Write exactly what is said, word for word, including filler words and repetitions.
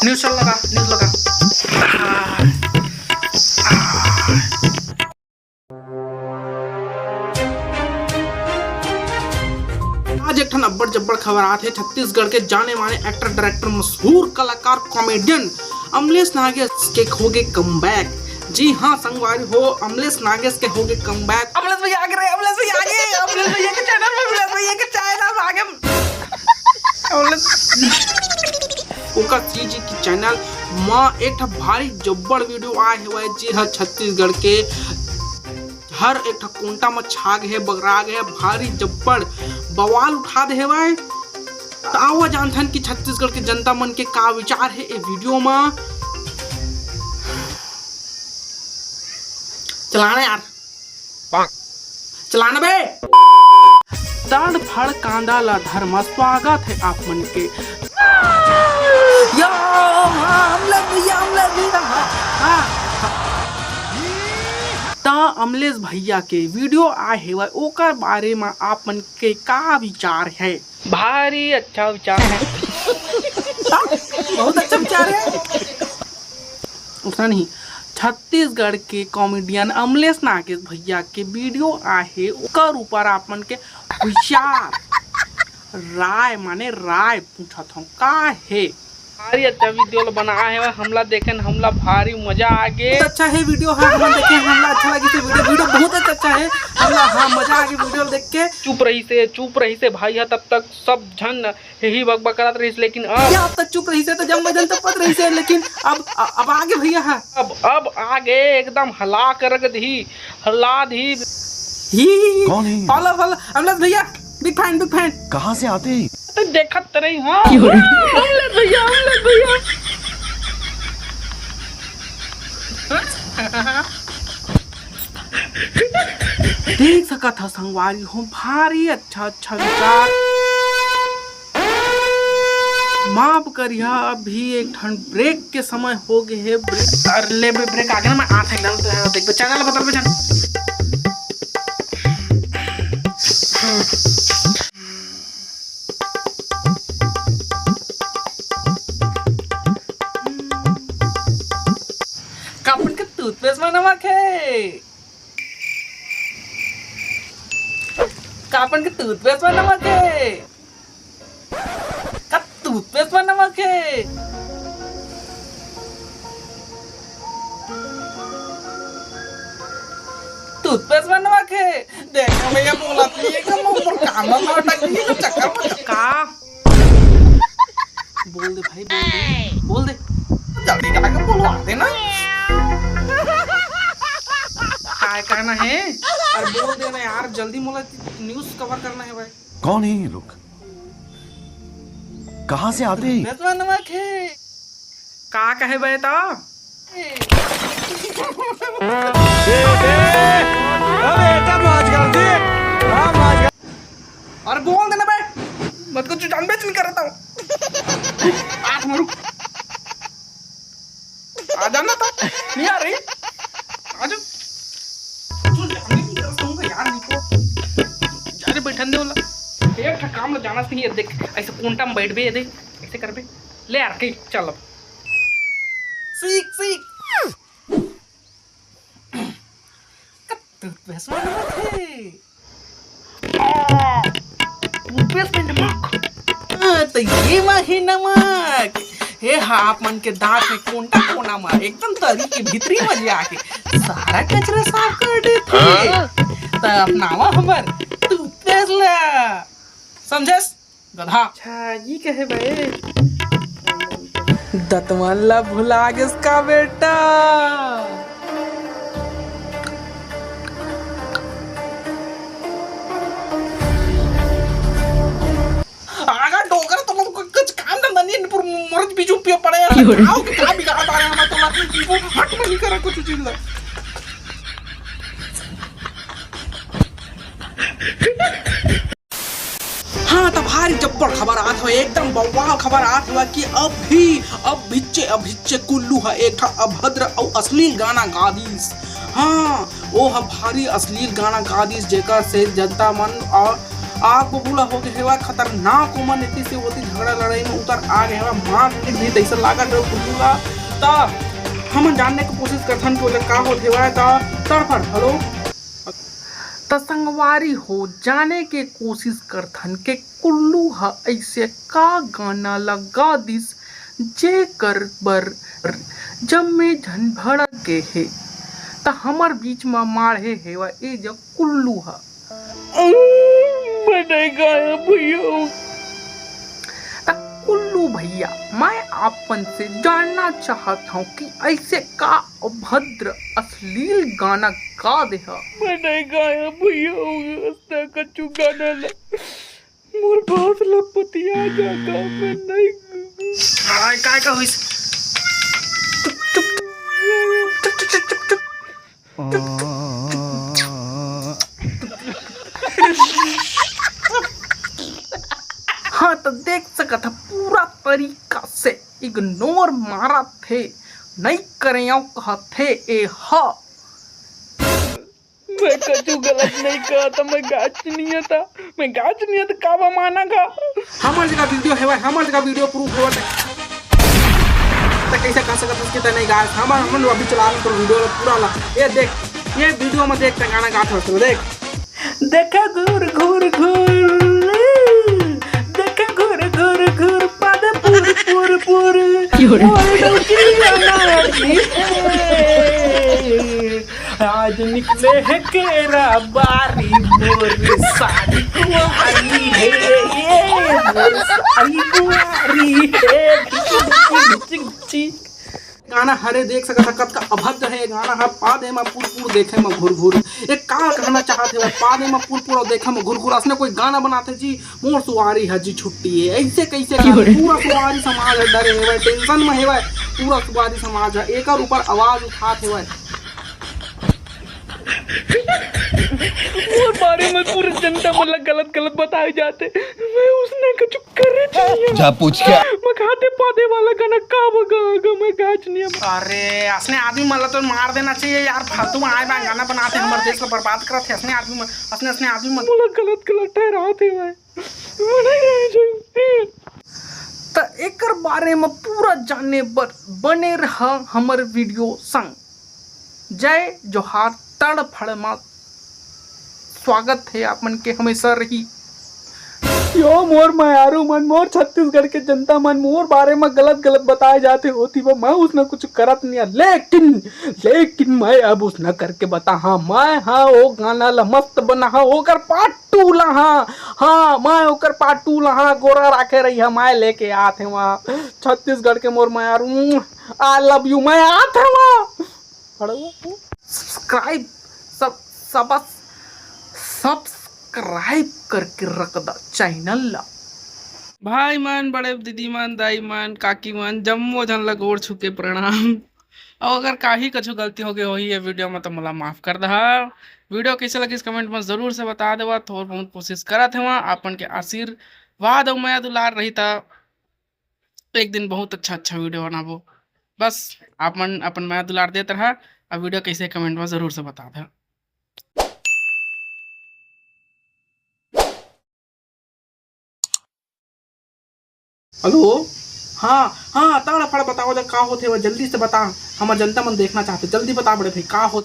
News चल लगा, news लगा। आज एक ठन अब्बड़ जब्बड़ खबर आत हे। छत्तीसगढ़ के जाने माने एक्टर, डायरेक्टर, मशहूर कलाकार, कॉमेडियन अमलेश नागेश के होगे कमबैक। जी हाँ संगवारी हो, अमलेश नागेश के होगे कमबैक। अमलेश भैया आगे रे, अमलेश भैया आगे, अमलेश भैया के चैनल में, अमलेश भैया के चैनल में आगे। अमलेश ओकर सीजी के चैनल म एक ठा भारी जब्बड़ वीडियो आए हवय, जे ह छत्तीसगढ़ के हर एक ठा कोंटा म छा गे हे, बगरा गे हे, भारी जब्बड़ बवाल उठा दे हवय। त आवा जानथन कि छत्तीसगढ़ के जनता मन के का विचार हे ए वीडियो म। चलाना यार, चलाना बे। तड़फड़ कांदा ला धर्मा, स्वागत है आप मन के। यो, हाँ, अमलेश भैया, अमलेश भैया, हाँ, हाँ। त अमलेश भैया के वीडियो आए हेवय, ओकर बारे म आप मन के का विचार है? भारी अच्छा विचार है। बहुत अच्छा विचार है। उतना नहीं, छत्तीसगढ़ के कॉमेडियन अमलेश नागेश भैया के वीडियो आहे, ओकर ऊपर आप मन के विचार, राय माने राय पूछत हूँ, का हे? भारी अच्छा वीडियो ल बनाए हे, हमला देखे न हमला भारी मजा आ गे। बहुत अच्छा है वीडियो, हाँ, हमन देखे, हमला अच्छा लगी से वीडियो, वीडियो बहुत अच्छा है, हमला, हाँ, मजा आ गे वीडियो ल देख के। चुप रही से, चुप रही से भाई हा, तब तक सब झन यही बकबक करत रहिस, लेकिन अब या अब तक चुप रहिस हे, त जम्मो झन तपत रहिस हे, लेकिन अब, अब आगे भैया हा। अब, अब आगे एकदम हला कर रख दिही, हला दिही। ही, ही, ही। कौन है ये? Follow, follow, अमलेश भैया, big fan, big fan। कहाँ से आते हैं? तो देखत त रही, हाँ। क्यों रे? अमलेश भैया, अमलेश भैया। देख सकत ह संगवारी हो, भारी अच्छा अच्छा विचार। माफ करिहा, अभी एक ठन ब्रेक के समय हो गे हे। ब्रेक, अरे ले बे, ब्रेक आ गे ना, मैं आत हे, देखबे चैनल बदलबे जान। का अपन के टूथपेस्ट में नमक हे? का अपन के टूथपेस्ट में नमक हे? का टूथपेस्ट में नमक हे? टूथपेस्ट में नमक हे? देखो भैया, बोलत नहीं हे कि मोर कान में अटक गई हे, चक्कर में। का? बोल दे भाई, बोल दे, बोल दे। जल्दी जाके बोलवा देना। काय कहना है? अरे बोल देना यार, जल्दी मोला न्यूज़ कवर करना है भाई। कौन है ये लोग? कहाँ से आते हैं? टूथपेस्ट में नमक हे। का कहे बे त? अरे बोल देना बे, मत कुछ जानबे नहीं करता हूँ। आठ मारू। आ जाना तो। नहीं आ रही। आ जाओ। तू जानबे नहीं करता हूँ यार, निको। जा रे, बैठन दे वाला। एक ठा काम ला जाना नहीं है, देख, ऐसे कोंटा में बैठ बे, देख, ऐसे कर बे। ले यार, कहीं, चल अब। सीख, सीख। टूथपेस्ट में नमक हे। टूथपेस्ट में नमक? हाँ, तो ये मा हे नमक। हे हा, आप मन के दांत में कोंटा कोना मा एकदम तरी के भीतरी मा जाके सारा कचरा साफ कर देथे। हाँ? तो अपनावा हमर टूथपेस्ट ला। समझेस? गधा। अच्छा, ये कहे बे? दतवन ला भुला गेस का बेटा? आगा डोकर तो लोग कुछ काम धंधा नहीं, पर मरद बीजू पियो पड़े यार। क्यों रे? आओ के काम बिगाड़ पा रहे हैं, हम तो ना, इनको हट में नहीं करा कुछ चीज ला। हाँ, त भारी जब्बड़ खबर आत हवय, एकदम बवाल खबर आत हवय कि अभी, अब भिच्चे, अब भिच्चे कुल्लू ह एक ठा अभद्र अउ अश्लील गाना गा दीस। हाँ, ओ ह भारी अश्लील गाना गा दीस, जेकर से जनता मन अउ आग बबूला हो गे हेवय, खतरनाक ओमन एती से ओती झगड़ा लड़ाई में आ गे हवय, मार के भी तइसन लागत हे कुल्लू ला। त हमन जानने के कोशिश करथन कि ओला का होत हेवय। त तड़फड़, हेलो। त संगवारी हो, जाने के कोशिश करथन के कुल्लू ह अइसे का गाना ला गा दिस, जेकर बर जम्मे झन भड़क गे हे। त हमर बीच म माढ़े हेवय ए जग कुल्लू ह। मैं नहीं गाया भैया। त कुल्लू भैया, मैं आपन से जानना चाहत हूँ कि ऐसे का अभद्र अश्लील गाना गा दे ह? मैं नहीं गाया भैया, ऐसा कछु गाना ला। मोर बात ला पतिया जाता, मैं नहीं। आय, काय का होइस? चुप, चुप, चुप, चुप, चुप, चुप। हाँ, त देख सकत ह, पूरा तरीका से इग्नोर मारत हे, नई करेंव कहत हे ए ह। मैं कछु गलत नहीं कहत, मैं गायच नहीं था, मैं गायच नहीं था, काबर माना गा? हमर जगह वीडियो हेवय, हमर जगह वीडियो प्रूफ हेवय। त कइसे कह सकत हस कि तैं नहीं गायस? हमर, हमन अभी चला रहे तो वीडियो ला पूरा ला। ये देख, ये वीडियो में देख, तैं गाना गात हस तो देख। देखे घूर घूर घूर, देखे घूर घूर घूर, पाद पुर पुर पुर। क्यों रे? मोर डोकरी अनाड़ी हे। आज निकले हे केरा बारी, मोर सारी कुंवारी हे, ये मोर सारी कुंवारी हे। गिची, गिची, गिची, गिची। गाना हरे देख सकत ह, कतका अभद्र हे गाना ह। पादे म पुरपुर, देखे म घुरघुर। ए का कहना चाहत हे, पादे म पुरपुर अउ देखे म घुरघुर। असने कोई गाना बनाथे जी, मोर सुवारी ह जी छुट्टी हे। ऐसे कैसे क्यों रे? पूरा सुवारी समाज ह डरे हेवय, टेंशन म हेवय। पूरा सुवारी समाज ह एकर ऊपर आवाज उठात हेवय। मोर बारे में पूरे जनता मन ला गलत गलत बताए जाथे। मैं उसने कछु करे चाहिए। जा पूछ क्या? मैं खाते पादे वाला गाना का बगा गा, मैं गायच नहीं हूँ। अरे, असने आदमी मन ला तो मार देना चाहिए यार, फालतू में आए बा गाना बनाथे, हमर देश ला बर्बाद करत हे असने आदमी मन, असने, असने आदमी मन। मोला गलत गलत ठहरात हे भाई। मैं नहीं रहे चाहिए। त एकर बारे में पूरा जाने बर बने रहा हमर वीडियो संग। जय जोहार, तड़फड़ म स्वागत हे आप मन के हमेशा रही। यो मोर मयारू मन, मोर छत्तीसगढ़ के जनता मन, मोर बारे म गलत गलत बताए जाथे होती बा, मैं उसने कुछ करत नहीं है, लेकिन, लेकिन मैं अब उसने करके बता, हाँ, मैं, हाँ, वो गाना ला मस्त बना, हाँ, ओकर पार्ट टू ला, हाँ, हाँ, मैं ओकर पार्ट टू ला, हाँ, गोरा राखे रही, हाँ, मैं लेके आत हे वहाँ छत्तीसगढ़ के मोर मयारू, I love you, मैं आत हे वहाँ। सब्सक्राइब, सब, सबस, सब्सक्राइब करके रख दा चैनल ला। भाई मन, बड़े दीदी मन, दाई मन, काकी मन, जम्मो झन ला गोड़ छू के प्रणाम। अउ अगर काही कछु गलती होगे होही ये वीडियो में, तो मोला माफ कर दहा। वीडियो कैसे लगिस, कमेंट में जरूर से बता देवा। थोर बहुत कोशिश करत हवा, आपन के आशीर्वाद अउ मया दुलार रही, त एक दिन बहुत अच्छा अच्छा वीडियो बनाबो। बस आप मन अपन मया दुलार देत रहा। अब वीडियो कैसे, कमेंट में जरूर से बता दे। हेलो, हाँ, हाँ, तड़फड़ बताओ जा, का होथे, वो जल्दी से बता, हमर जनता मन देखना चाहथे, जल्दी बता बड़े भाई, का होथे?